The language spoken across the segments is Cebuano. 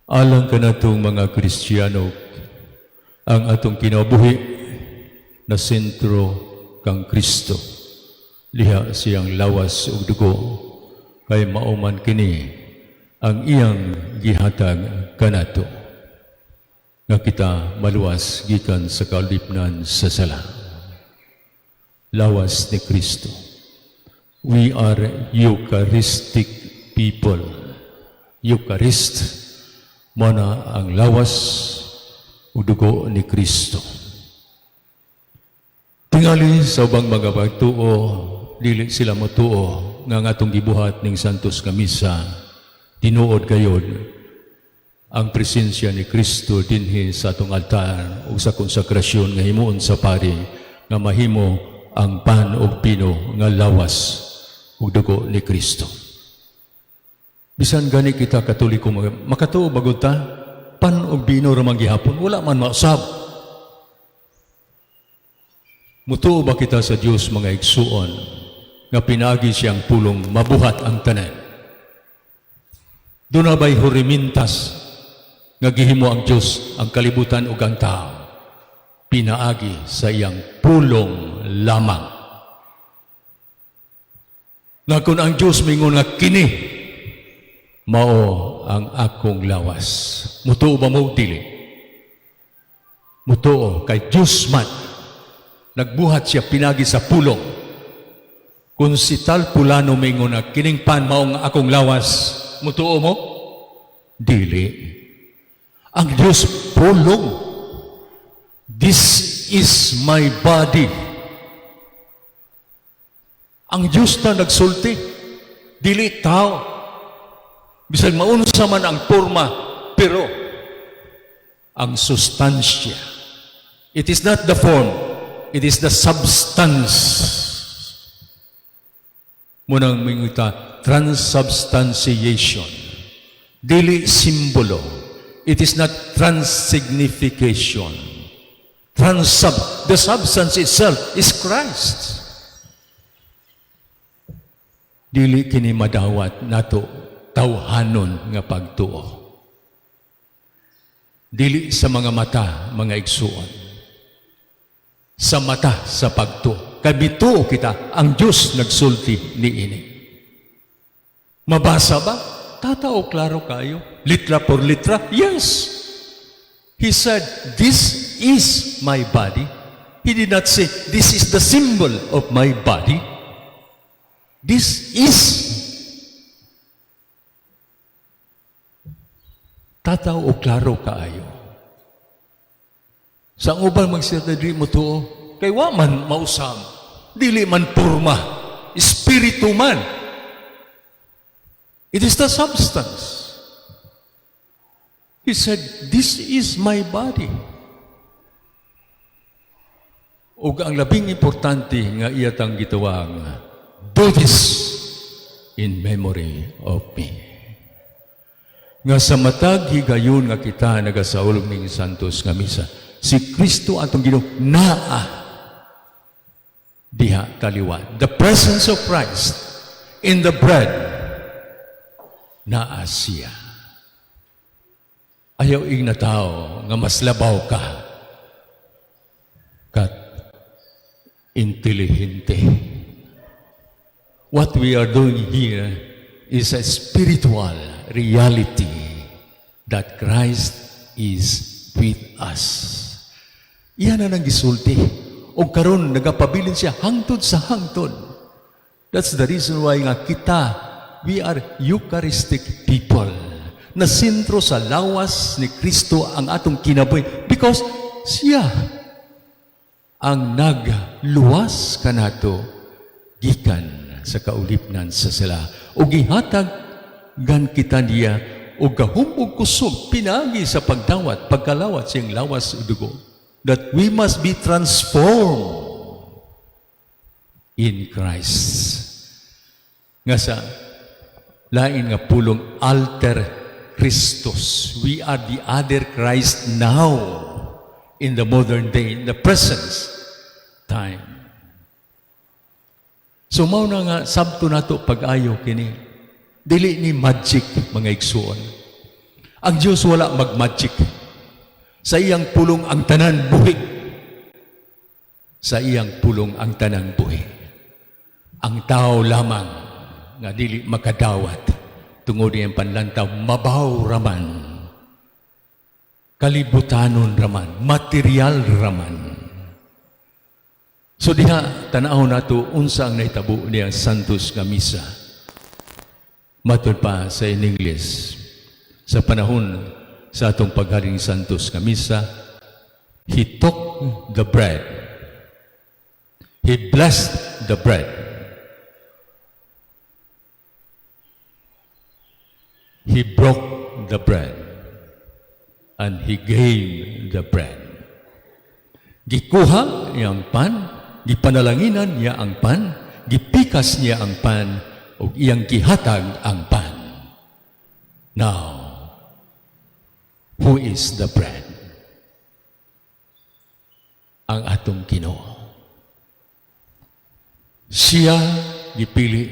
Alang kanatong mga Kristiyano, ang atong kinabuhi na sentro kang Kristo. Liha siyang lawas ug dugo, kay mao man kini ang iyang gihatag kanato nga kita maluwas gikan sa kaulipnan sa sala. Lawas ni Kristo. We are Eucharistic people. Eucharist, mao na ang lawas ug dugo ni Kristo. Tingali sa ubang mga pagtuo, dili sila motuo nga ang atong gibuhat ning Santos nga Misa, tinuod gayod ang presensya ni Kristo dinhi sa atong altar ug sa konsekrasyon nga himuon sa pari nga mahimo ang pan ug bino nga lawas ug dugo ni Kristo. Bisan gani kita Katoliko, makatuo ba gud ta? Pan ug bino ra man gihapon, wala man mausab. Mutuo ba kita sa Dios, mga igsuon, nga pinaagi siyang pulong mabuhat ang tanan? Duna ba'y hurimintas nga gihimo ang Dios ang kalibutan ug ang tao? Pinaagi sa iyang pulong lamang. Na kung ang Dios mingon nga kini mao ang akong lawas, mutuo ba mo, dili? Mutuo kay Dios man nagbuhat siya pinagi sa pulong. Kung si tal pulano mingon nga kining pan mao ang akong lawas, mutuo mo? Dili. Ang Dios pulong. "This is my body." Ang Diyos na nagsulti, dili tao. Bisan maunsa man ang porma, pero ang sustansya. It is not the form, it is the substance. Mao nang mingon ta, transubstantiation. Dili simbolo. It is not transignification. The substance itself is Christ. Dili kini madawat nato tawhanon nga pagtuo. Dili sa mga mata, mga igsuon. Sa mata sa pagtuo. Kay mituo kita, ang Diyos nagsulti niini. Mabasa ba? Tataw, klaro kayo. Litra por litra? Yes. He said, "This is my body." He did not say, "This is the symbol of my body." This is. Tataw o klaro kaayo. Sa ang uban magsilta dili mo tuo, kay wa man mausam, dili man porma, espiritu man. It is the substance. He said, "This is my body." Ug ang labing importante nga iya tang gitawag, "Do this in memory of me." Nga sa matag higayon nga kita nagasaulog ning Santos nga Misa, si Kristo atong Ginoo naa diha kaliwat. The presence of Christ in the bread, naa siya. Ayaw ingna tao nga mas labaw ka kat intelihente. What we are doing here is a spiritual reality that Christ is with us. Iyan na nang gisulti. O karon nagapabilin siya hangtod sa hangtod. That's the reason why nga kita, we are Eucharistic people. Na sentro sa lawas ni Kristo ang atong kinabuhi. Because siya ang nagluwas kanato gikan sa kaulipnan sa sala. O gihatag gan kita niya o gahom ug kusog pinagi sa pagdawat, pagkalawat siyang lawas ug dugo. That we must be transformed in Christ. Nga sa lain nga pulong, alter Christus. We are the other Christ now in the modern day, in the present time. So mao na nga sabto nato pag-ayo kini. Dili ni magic, mga igsuon. Ang Dios wala mag-magic. Sa iyang pulong ang tanan buhi. Sa iyang pulong ang tanan buhi. Ang tao lamang nga dili makadawat tungod iyang panlantaw, mabaw raman, kalibutanon raman, material raman. So diha tanaw nato unsa ang nahitabo niya Santos nga misa. Matud pa sa in English, sa panahon sa atong paghaling Santos nga misa, He took the bread. He blessed the bread. He broke the bread. And He gave the bread. Gikuha niya ang pan, gipanalanginan niya ang pan, gipikas niya ang pan, ug iyang gihatag ang pan. Now, who is the bread? Ang atong Ginoo. Siya gipili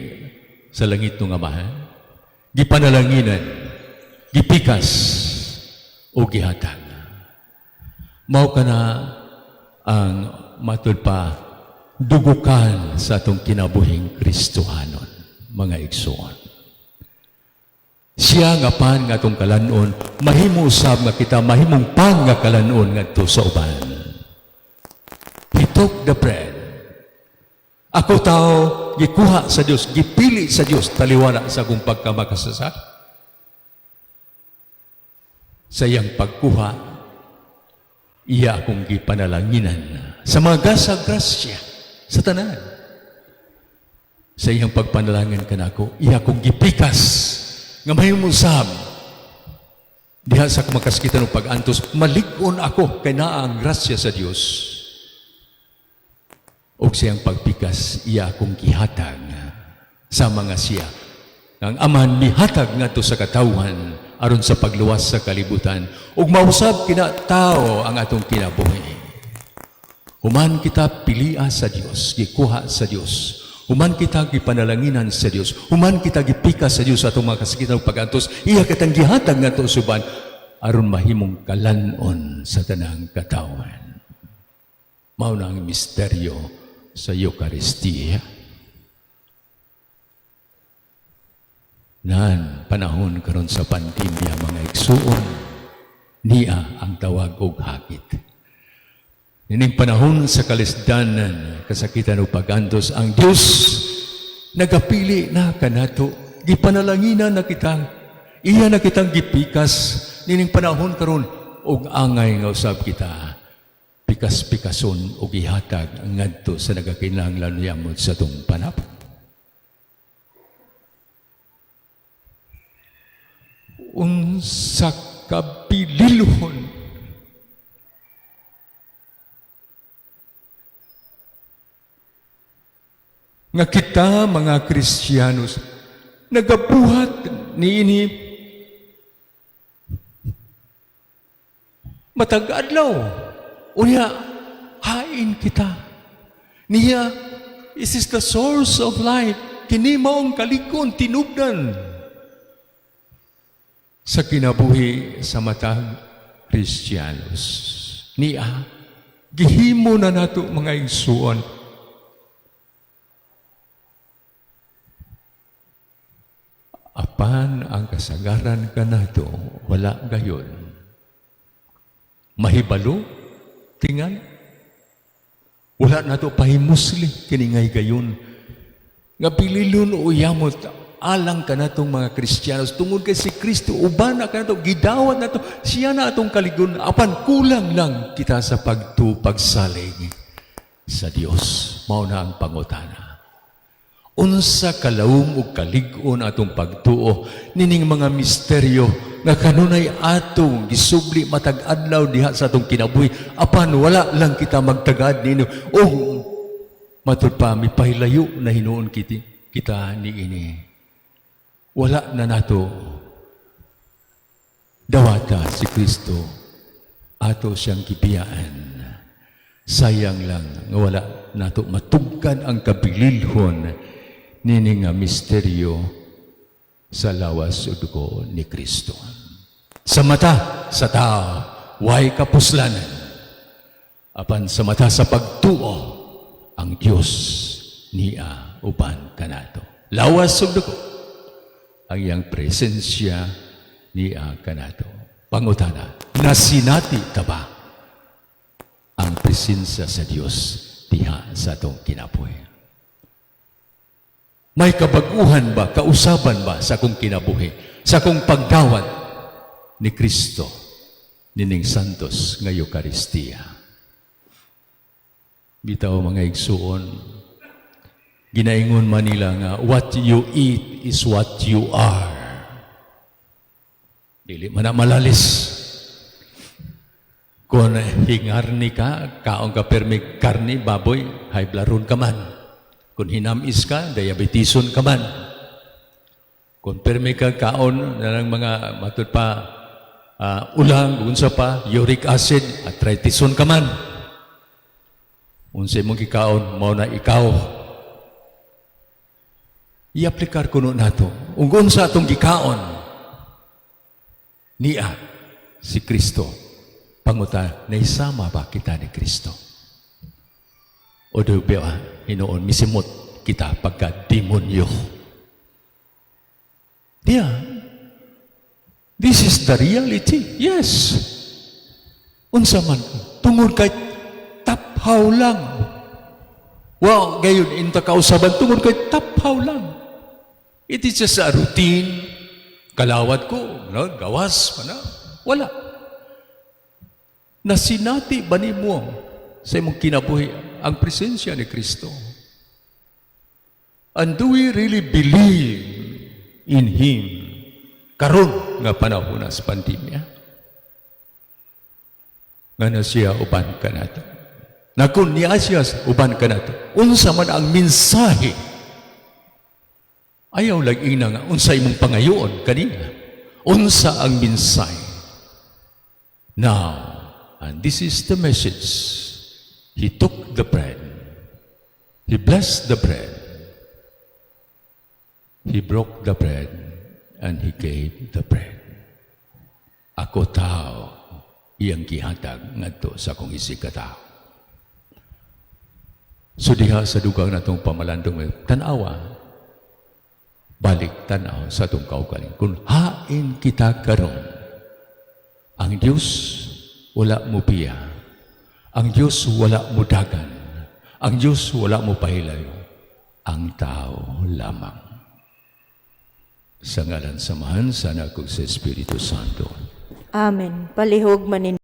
sa langit ng Amahan, gipanalanginan, gipikas, o gihatag. Mao kana ang matud pa dugukan sa atong kinabuhing Kristohanon, mga igsoon. Siya nga pan nga atong kalanon, mahimo usab nga kita mahimong pan nga kalanon ngadto sa uban. He took the bread. Ako tao, gikuha sa Dios, gipili sa Dios, taliwala sa akong pagkamakasasala. Sa iyang pagkuha, iya akong gipanalanginan sa mga gasa grasya sa tanan. Sa iyang pagpanalangin kanako, iya akong gipikas nga mahimo usab diha sa makasakitan og pag-antos, malig-on ako kay naa ang grasya sa Dios. Og siyang pagpikas, iya akong gihatag sa mga siya. Ang Amahan mihatag ngadto sa katawhan aron sa pagluwas sa kalibutan. Ug mausab kina tao ang atong kinabuhi. Human kita pilia sa Dios, gikuha sa Dios. Human kita gipanalanginan sa Dios. Human kita gipikas sa Dios sa atong mga kasakitan ug pag-antos, iya kitang gihatag ngadto sa uban aron mahimong kalanon sa tanang katawhan. Mao na ang misteryo sa Eukaristiya. Nan panahon karon sa pandemya, mga igsuon, niya ang tawag og hakit. Nining panahon sa kalisdanan, kasakitan ug pag-antos, ang Dios nagapili na kanato, gipanalanginan na kita, iya na kitang gipikas nining panahon karon og angay nga usab kita pikas-pikason og ihatag ngadto sa nagakinahanglan yamot sa atong panapot. Unsa ka bililhon nga kita mga Kristiyanos nagabuhat niini matag adlaw. Unya hain kita niya. This is the source of life. Kini maong kalig-on, tinubdan sa kinabuhi sa matag Kristiyanos. Niya gihimo na nato, mga igsuon. Apan ang kasagaran kanato wala gayon mahibalo, tingal wala nato pahimusli kini nga gayon nga bililon o yamot alang kanatong mga Kristiyanos tungod kay si Kristo uban na kanato, gidawat nato siya na atong kalig-on, apan kulang lang kita sa pagtupagsalig sa Dios. Mao na ang pangutana: unsa kalawom ug kalig-on atong pagtuo nining mga misteryo nga kanunay atong gisubli matag adlaw diha sa atong kinabuhi, apan wala lang kita magtagad nino o matud pa mipahilayo na hinuon kita niini. Wala na nato dawata si Kristo, ato siyang gibiyaan. Sayang lang nga wala nato matugkan ang kabililhon nini nga misteryo sa lawas ug dugo ni Kristo. Sa mata sa tao, way kapuslanan. Apan sa mata sa pagtuo, ang Dios nia uban kanato. Lawas ug dugo, ang iyang presensya nia kanato. Pangutana, nasinati ta ba ang presensya sa Dios diha sa atong kinabuhi? May kabaguhan ba, kausaban ba sa akong kinabuhi, sa akong pagdawat ni Kristo, nining Santos nga Eukaristiya? Bitaw, mga igsuon, ginaingon man nila nga what you eat is what you are. Dili man na malalis. Kung hingarni ka, kaon ka permi karni, baboy, high bloodron ka man. Kung hinamis ka, diabetison ka man. Kung permi ka kaon na ng mga matud pa ulang, unsa pa, uric acid, arthritison ka man. Unsa imong gikaon, mao na ikaw. I-aplikar kuno nato. Ung unsa atong gikaon, niya si Kristo. Panguta, naisama ba kita ni Kristo? O do ba, hinuon, misimot kita pagka demonyo? Yeah. This is the reality. Yes. Unsa man, tungod kay taphaw lang. Wow, gayon inta kausaban tungod kay taphaw lang. It is just a routine. Kalawat ko, no? Gawas, mana? Wala. Nasinati ba nimo sa imong kinabuhi ang presensya ni Kristo? And do we really believe in Him karon nga panahon sa pandemya? Nga na siya uban kanato. Na kung niya siya uban kanato, unsa man ang mensahe, ayaw lang ina nga unsa imong pangayoon kanina. Unsa ang mensahe? Now, and this is the message. He took the bread. He blessed the bread. He broke the bread and he gave the bread. "Ako tao," iyang gihatag ngadto sa akong isigkatawo. So diha sa dugang natong pamalandong, tanawa, balik tanaw sa atong kaugalingon. Kung hain kita karon, ang Dios wala mo biya. Ang Dios wala mo dagan. Ang Dios wala mo pahilayo. Ang tao lamang. Sa ngalan sa Amahan, sa Anak ug sa Espiritu Santo. Amen. Palihog manin